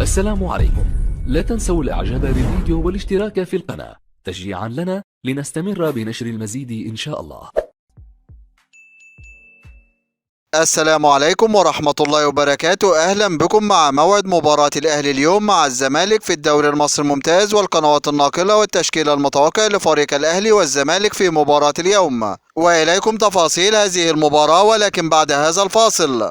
السلام عليكم. لا تنسوا الاعجاب بالفيديو والاشتراك في القناة تشجيعا لنا لنستمر بنشر المزيد ان شاء الله. السلام عليكم ورحمة الله وبركاته. أهلا بكم مع موعد مباراة الأهلي اليوم مع الزمالك في الدوري المصري الممتاز والقنوات الناقلة والتشكيل المتوقع لفريق الأهلي والزمالك في مباراة اليوم، وإليكم تفاصيل هذه المباراة ولكن بعد هذا الفاصل.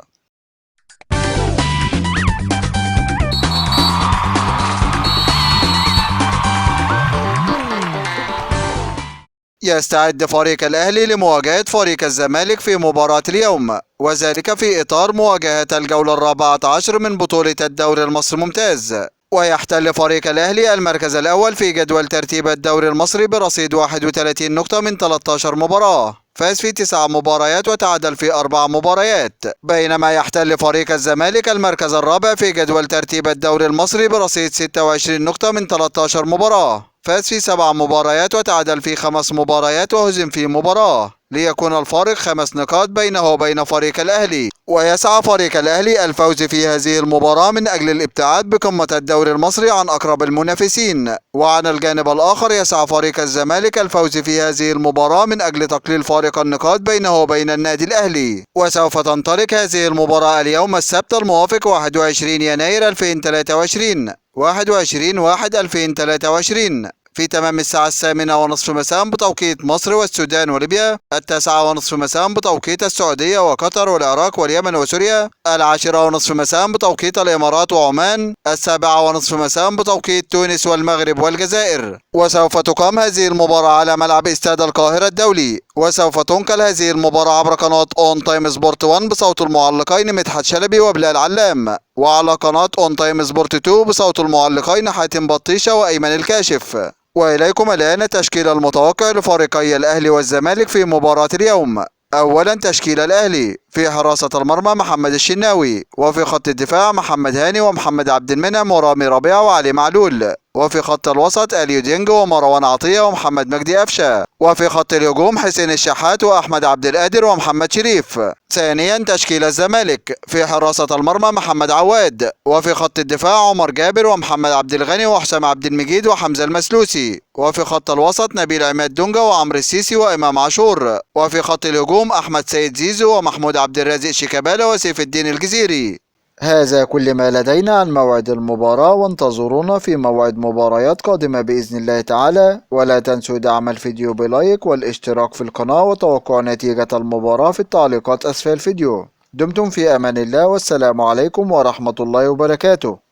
يستعد فريق الأهلي لمواجهة فريق الزمالك في مباراة اليوم، وذلك في إطار مواجهة الجولة 14 من بطولة الدوري المصري الممتاز. ويحتل فريق الأهلي المركز الأول في جدول ترتيب الدوري المصري برصيد 31 نقطة من 13 مباراة، فاز في 9 مباريات وتعادل في 4 مباريات. بينما يحتل فريق الزمالك المركز الرابع في جدول ترتيب الدوري المصري برصيد 26 نقطة من 13 مباراة، فاز في 7 مباريات وتعادل في 5 مباريات وهزم في مباراة، ليكون الفارق 5 نقاط بينه وبين فريق الأهلي. ويسعى فريق الأهلي الفوز في هذه المباراة من أجل الابتعاد بقمة الدوري المصري عن أقرب المنافسين، وعن الجانب الآخر يسعى فريق الزمالك الفوز في هذه المباراة من أجل تقليل فارق النقاط بينه وبين النادي الأهلي. وسوف تنطلق هذه المباراة اليوم السبت الموافق 21 يناير 2023 21/1/2023 في تمام الساعة 8:30 مساء بتوقيت مصر والسودان وليبيا، 9:30 مساء بتوقيت السعودية وقطر والعراق واليمن وسوريا، 10:30 مساء بتوقيت الإمارات وعمان، 7:30 مساء بتوقيت تونس والمغرب والجزائر. وسوف تقام هذه المباراة على ملعب استاد القاهرة الدولي، وسوف تنقل هذه المباراة عبر قناة اون تايم سبورت 1 بصوت المعلقين مدحت شلبي وبلال علام، وعلى قناة اون تايم سبورت 2 بصوت المعلقين حاتم بطيشة وأيمن الكاشف. وإليكم الآن التشكيل المتوقع لفريقي الأهلي والزمالك في مباراة اليوم. أولا تشكيل الأهلي: في حراسة المرمى محمد الشناوي، وفي خط الدفاع محمد هاني ومحمد عبد المنعم ورامي ربيعة وعلي معلول، وفي خط الوسط اليو ديانج ومروان عطية ومحمد مجدي قفشة، وفي خط الهجوم حسين الشحات وأحمد عبد القادر ومحمد شريف. ثانيا تشكيل الزمالك: في حراسة المرمى محمد عواد، وفي خط الدفاع عمر جابر ومحمد عبد الغني وحسام عبد المجيد وحمزة المسلوسي، وفي خط الوسط نبيل عماد دونجا وعمرو السيسي وإمام عاشور، وفي خط الهجوم أحمد سيد زيزو ومحمود عبد الرازق شيكابالا وسيف الدين الجزيري. هذا كل ما لدينا عن موعد المباراة، وانتظرونا في موعد مباريات قادمة بإذن الله تعالى. ولا تنسوا دعم الفيديو ب like والاشتراك في القناة وتوقع نتيجة المباراة في التعليقات أسفل الفيديو. دمتم في أمان الله، والسلام عليكم ورحمة الله وبركاته.